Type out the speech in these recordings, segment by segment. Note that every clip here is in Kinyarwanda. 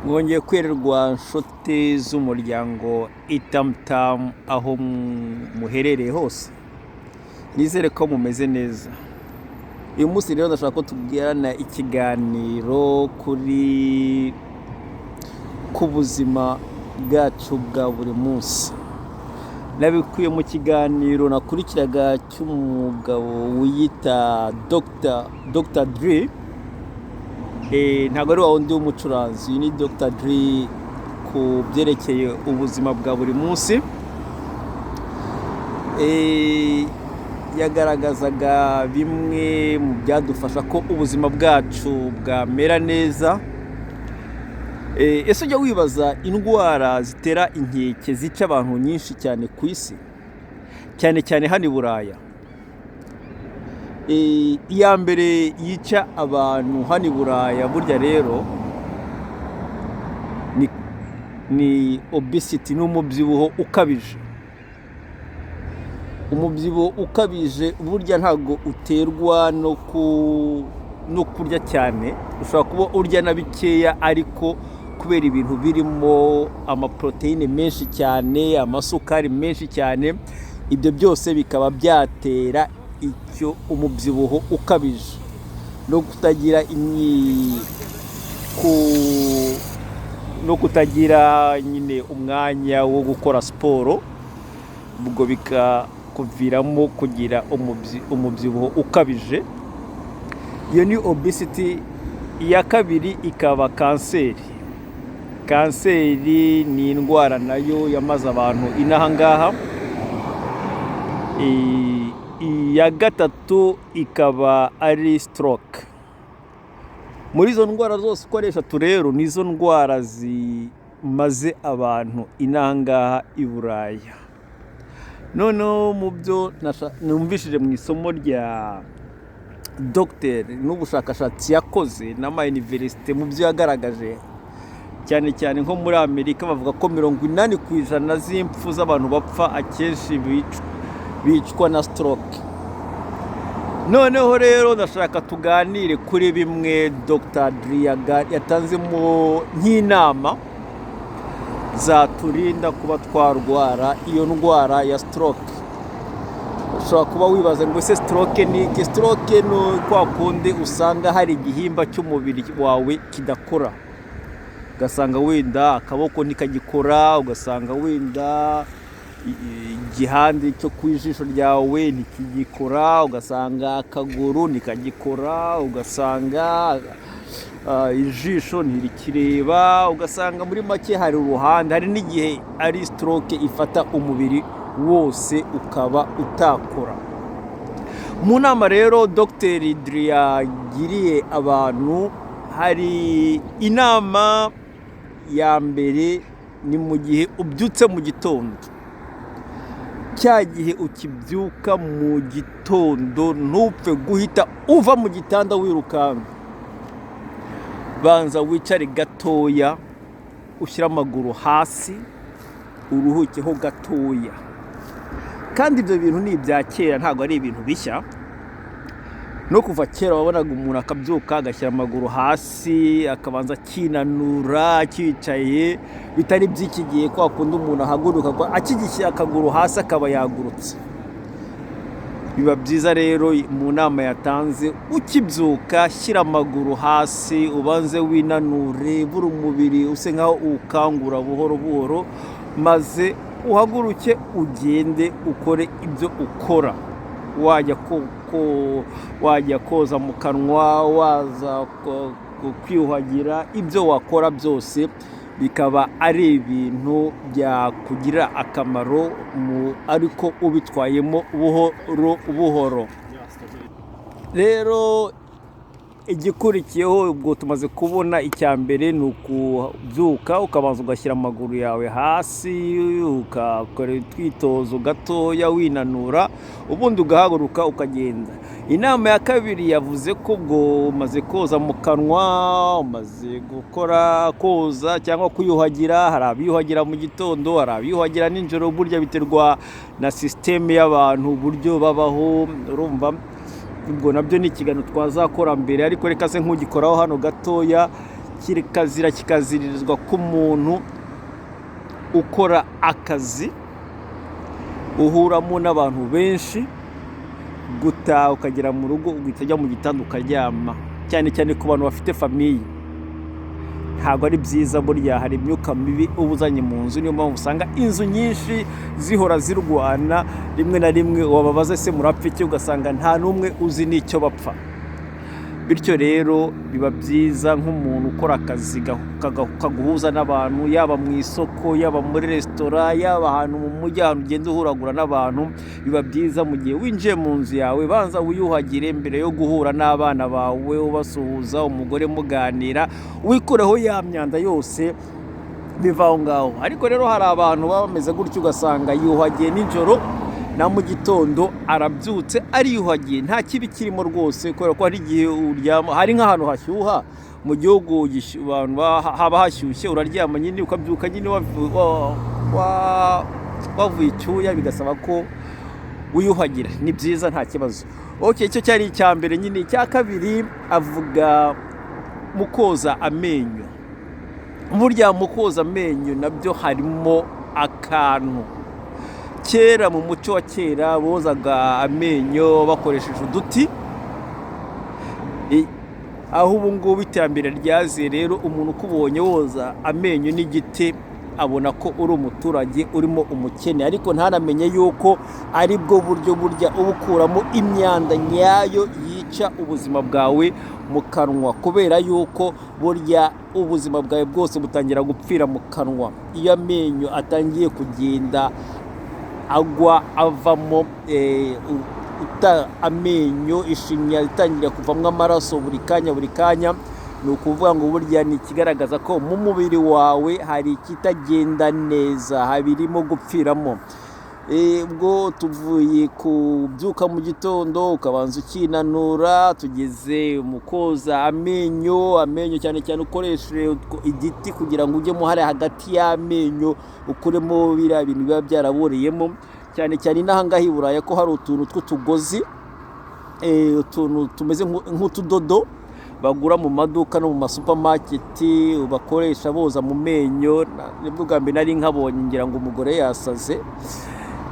Mwongeye kwirirwa nshuti z'umuryango Itamutamu aho muherereye hose, nizere ko mumeze neza. Uyu munsi rero ndashaka ko tubwirana ikiganiro kuri ku buzima bwacu bwa buri munsi. Nabikuye mu kiganiro nakurikiraga cy'umugabo wiyita Dr Dre, ntabwo ari wa wundi w'umucuranzi, uyu ni Dr Dre ku byerekeye ubuzima bwa buri munsi. Yagaragazaga bimwe mu byadufasha ko ubuzima bwacu bwamera neza. Ese ujya wibaza indwara zitera inkeke zica abantu nyinshi cyane ku isi, cyane cyane hano i Buraya? Iya mbere yica abantu hano i Buraya burya rero ni obesity, ni umubyibuho ukabije. Umubyibuho ukabije burya ntabwo uterwa no kurya cyane, ushobora kuba urya na bikeya ariko kubera ibintu birimo amaporoteyine menshi cyane, amasukari menshi cyane, ibyo byose bikaba byatera icyo umubyibuho ukabije no kutagira no kutagira nyine umwanya wo gukora siporo, ubwo bikakuviramo kugira umubyibuho ukabije. Iyo ni obesity. Iya kabiri ikaba kanseri. Kanseri ni indwara nayo yamaze abantu inaha ngaha. Iya gatatu ikaba ari stroke. Muri izo ndwara zose uko ari eshatu rero, nizo ndwara zimaze abantu inaha ngaha i Buraya. Noneho mu byo numvishije mu isomo rya dogiteri n'ubushakashatsi yakoze n'amayuniverisite, mu byo yagaragaje cyane cyane nko muri Amerika, bavuga ko 80% z'impfu z'abantu bapfa akenshi bicwa na stroke. Noneho rero ndashaka tuganire kuri bimwe Dr Dre yatanzemo nk'inama zaturinda kuba twarwara iyo ndwara ya stroke. Ushobora kuba wibaza ngo ese stroke ni iki? Stroke ni kwa kundi usanga hari igihimba cy'umubiri wawe kidakora, ugasanga wenda akaboko ntikagikora, ugasanga wenda igihande cyo ku ijisho ryawe ntikigikora, ugasanga akaguru ntikagikora, ugasanga ijisho ntirikireba, ugasanga muri make hari uruhande. Hari n'igihe ari stroke ifata umubiri wose ukaba utakora. Mu nama rero Dr Dre yagiriye abantu, hari inama ya mbere: ni mu gihe ubyutse mu gitondo, cya gihe ukibyuka mu gitondo, ntupfe guhita uva mu gitanda wirukanka. Banza wicare gatoya, ushyire amaguru hasi, uruhukeho gatoya. Kandi ibyo bintu ni ibya kera, ntabwo ari ibintu bishya. No kuva kera wabonaga umuntu akabyuka, agashyira amaguru hasi, akabanza akinanura akicaye, bitari by'iki gihe kwa kundi umuntu ahaguruka akigishyira akaguru hasi akaba yagurutse. Biba byiza rero, mu nama yatanze, ukibyuka shyira amaguru hasi, ubanze winanure buri umubiri, use nkaho uwukangura buhoro buhoro, maze uhaguruke ugende ukore ibyo ukora. Wajya koza mu kanwa, waza kwiyuhagira, ibyo wakora byose bikaba ari ibintu byakugirira akamaro mu ariko ubitwayemo buhoro buhoro. Rero igikurikiyeho, ubwo tumaze kubona icya mbere ni ukubyuka ukabanza ugashyira amaguru yawe hasi, ugakora utwitozo gatoya winanura, ubundi ugahaguruka ukagenda. Inama ya kabiri yavuze ko ubwo umaze koza mu kanwa, umaze gukora koza cyangwa kwiyuhagira, hari abiyuhagira mu gitondo, hari abiyuhagira nijoro, burya biterwa na sisiteme y'abantu, uburyo babaho. Urumva ubwo nabyo ni ikiganiro twazakora mbere, ariko reka se nk'ugikoraho hano gatoya. Kikazira kikaziririzwa ku muntu ukora akazi uhuramo n'abantu benshi, gutaha ukagera mu rugo ugahita ujya mu gitanda ukaryama, cyane cyane ku bantu bafite famille. Ntabwo ari byiza, burya hari imyuka mibi uba uzanye mu nzu. Niyo mpamvu usanga inzu nyinshi zihora zirwana. Rimwe na rimwe wababaza: "Se murapfa iki?" Ugasanga nta n'umwe uzi n'icyo bapfa. Bityo rero biba byiza nk'umuntu ukora akazi kaguhuza n'abantu, yaba mu isoko, yaba muri resitora, yaba ahantu mu mujyi, ahantu ugenda uhuragura n'abantu, biba byiza mu gihe winjiye mu nzu yawe, banza wiyuhagire mbere yo guhura n'abana bawe, ubasuhuza, umugore muganira, wikureho ya myanda yose biva aho ngaho. Ariko rero hari abantu baba bameze gutyo, ugasanga yuhagiye nijoro, na mu gitondo arabyutse ariyuhagiye. Nta kibi kirimo rwose, kubera ko hari igihe uryama, hari nk'ahantu hashyuha mu gihugu, abantu haba hashyushye, uraryama nyine ukabyuka nyine wavuye icyuya, bigasaba ko wiyuhagira. Ni byiza, nta kibazo. Okay, icyo cyari icya mbere nyine. Icya kabiri avuga mu koza amenyo. Burya mu koza amenyo nabyo harimo akantu. Kera, mu muco wa kera, bozaga amenyo bakoresheje uduti. Aho ubu ngubu iterambere ryaziye rero, umuntu ukubonye woza amenyo n'igiti abona ko uri umuturage, urimo umukene, ariko ntanamenye yuko ari bwo buryo burya uba ukuramo imyanda nyayo yica ubuzima bwawe mu kanwa, kubera yuko burya ubuzima bwawe bwose butangira gupfira mu kanwa. Iyo amenyo atangiye kugenda agwa, avamo, amenyo, ishinya itangira kuvamo amaraso buri kanya buri kanya, ni ukuvuga ngo burya ni ikigaragaza ko mu mubiri wawe hari ikitagenda neza, habirimo gupfiramo. Ubwo tuvuye kubyuka mu gitondo ukabanza ukinanura, tugeze mu koza amenyo. Amenyo cyane cyane ukoresheje igiti kugira ngo ujyemo hariya hagati y'amenyo, ukuremo biriya bintu biba byaraboreyemo. Cyane cyane inaha ngaha i Buraya ko hari utuntu tw'utugozi, utuntu tumeze nk'utudodo bagura mu maduka no mu masupamaketi, bakoresha boza mu menyo. Nibwo bwa mbere nari nkabonye, ngira ngo umugore yasaze.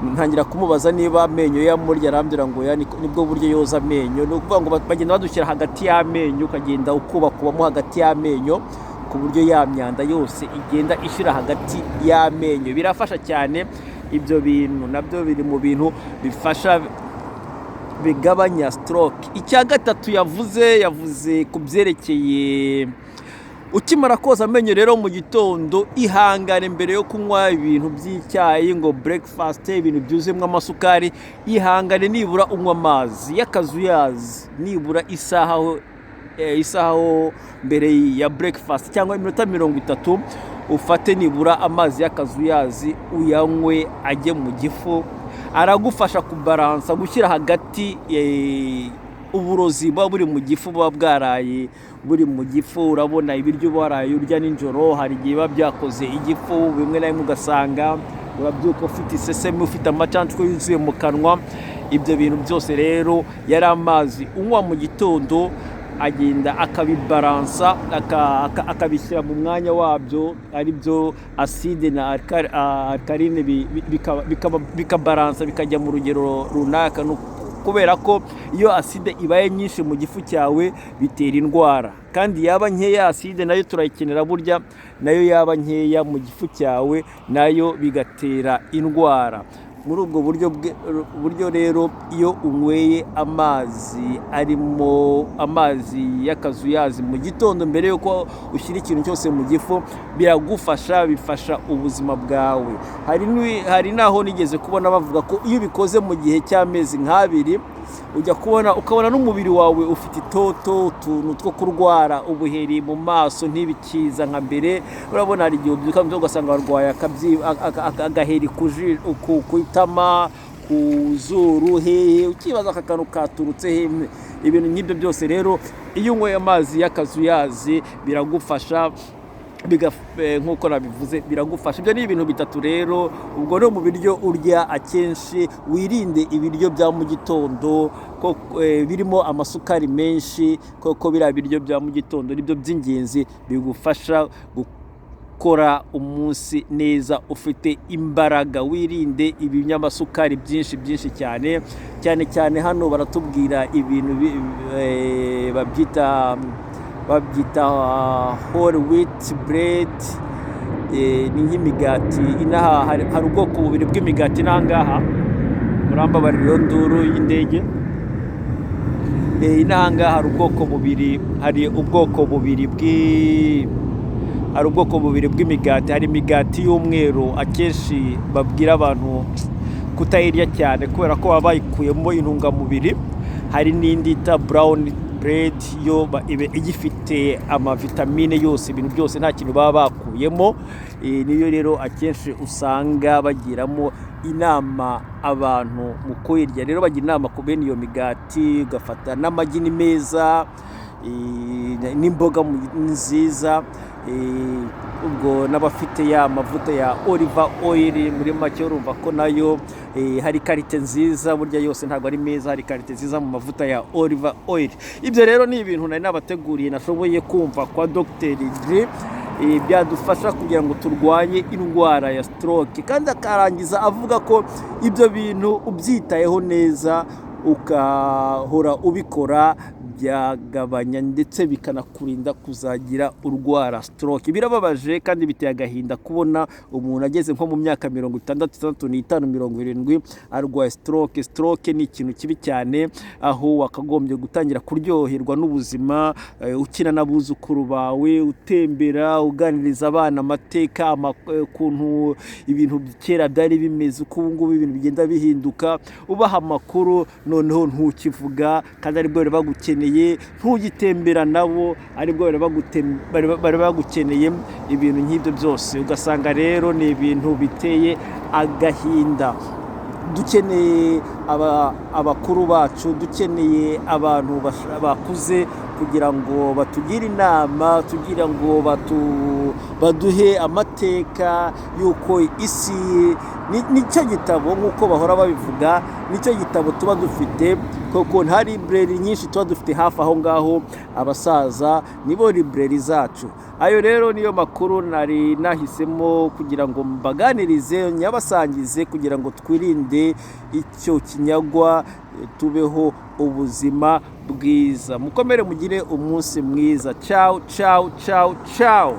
Ntangira kumubaza niba amenyo yamurya, arambwira ngo ya nibwo buryo yoza amenyo. Ni ukuvuga ngo bagenda badushyira hagati y'amenyo, ukagenda ukubakubamo hagati y'amenyo ku buryo ya myanda yose igenda ishira hagati y'amenyo. Birafasha cyane. Ibyo bintu nabyo biri mu bintu bifasha, bigabanya stroke. Icya gatatu yavuze ku byerekeye ukimara koza amenyo rero mu gitondo, ihangane mbere yo kunywa ibintu by'icyayi, ngo breakfast, ibintu byuzuyemo amasukari, ihangane nibura unywa amazi y'akazuyazi nibura isaha ho mbere ya breakfast, cyangwa iminota 30, ufate nibura amazi y'akazuyazi uyanywe ajye mu gifu. Aragufasha kubaransa, gushyira hagati uburozi buba buri mu gifu, buba bwaraye buri mu gifu. Urabona ibiryo uba waraye urya nijoro, hari igihe biba byakoze igifu, bimwe na bimwe ugasanga urabyuka ufite isesemi, ufite amacanshwe yuzuye mu kanwa. Ibyo bintu byose rero yari amazi unywa mu gitondo agenda akabibaransa, akabishyira mu mwanya wabyo, ari byo acide na alkaline, bikabaransa, bikajya mu rugero runaka. Kubera ko iyo acide ibaye nyinshi mu gifu cyawe bitera indwara, kandi yaba nkeya, acide nayo turayikenera burya, nayo yaba nkeya mu gifu cyawe nayo bigatera indwara. Muri ubwo buryo rero, iyo unyweye amazi arimo amazi y'akazuyazi mu gitondo mbere y'uko ushyira ikintu cyose mu gifu, biragufasha, bifasha ubuzima bwawe. Hari n'aho nigeze kubona bavuga ko iyo ubikoze mu gihe cy'amezi nk'abiri, ujya kubona ukabona n'umubiri wawe ufite itoto, utuntu two kurwara ubuheri mu maso ntibikiza nka mbere. Urabona hari igihe ubyuka ugasanga warwaye agaheri ku itama, ku zuru, hehe, ukibaza aka kantu katurutse hehe. Ibintu nk'ibyo byose rero, iyo unyweye amazi y'akazuyazi biragufasha. Nk'uko nabivuze, biragufasha. Ibyo ni ibintu bitatu rero. Ubwo no mu biryo urya akenshi, wirinde ibiryo bya mu gitondo birimo amasukari menshi, koko biriya biryo bya mu gitondo nibyo by'ingenzi bigufasha gukora umunsi neza ufite imbaraga. Wirinde ibinyamasukari byinshi byinshi cyane cyane cyane. Hano baratubwira ibintu babyita whole wheat bread, ni nk'imigati. Inaha hari ubwoko bubiri bw'imigati inaha ngaha. Murambabarira iyo nduru y'indege. Inaha ngaha hari ubwoko bubiri bw'imigati. Hari imigati y'umweru, akenshi babwira abantu kutayirya cyane kubera ko baba bayikuyemo intungamubiri. Hari n'indi yita brown bread, yo iba igifite amavitamine yose, ibintu byose, nta kintu baba bakuyemo. Niyo rero akenshi usanga bagiramo inama abantu mu kuyirya. Rero bagira inama ku bene iyo migati, ugafata n'amagi ni meza, n'imboga nziza, ubwo n'abafite ya mavuta ya olive oil, muri make urumva ko nayo hari qualité nziza. Burya yose ntabwo ari meza, hari qualité nziza mu mavuta ya olive oil. Ibyo rero ni ibintu nari nabateguriye, nashoboye kumva kwa Dr. Dre, byadufasha kugira ngo turwanye indwara ya stroke. Kandi akarangiza avuga ko ibyo bintu ubyitayeho neza, ukahora ubikora, byagabanya ndetse bikanakurinda kuzagira urwara stroke. Birababaje kandi biteye agahinda kubona umuntu ageze nko mu myaka 60, 65, 70 arwaye stroke. Stroke ni ikintu kibi cyane, aho wakagombye gutangira kuryoherwa n'ubuzima, ukina n'abuzukuru bawe, utembera, uganiriza abana amateka, ukuntu ibintu kera byari bimeze, uko ubu ngubu ibintu bigenda bihinduka, ubaha amakuru. Noneho ntukivuga kandi aribwo bari bagukeneye, ntugitembera nabo aribwo bari bagukeneye, ibintu nk'ibyo byose. Ugasanga rero ni ibintu biteye agahinda. Dukeneye abakuru bacu, dukeneye abantu bakuze kugira ngo batugire inama, kugira ngo baduhe amateka y'uko isi nicyo gitabo, nk'uko bahora babivuga, nicyo gitabo tuba dufite, kuko nta library nyinshi tuba dufite hafi aho ngaho. Abasaza nibo library zacu. Ayo rero niyo makuru nari nahisemo kugira ngo mbaganirize, nyabasangize, kugira ngo twirinde icyo kinyagwa, tubeho ubuzima bwiza. Mukomere, mugire umunsi mwiza. Ciao, ciao, ciao, ciao.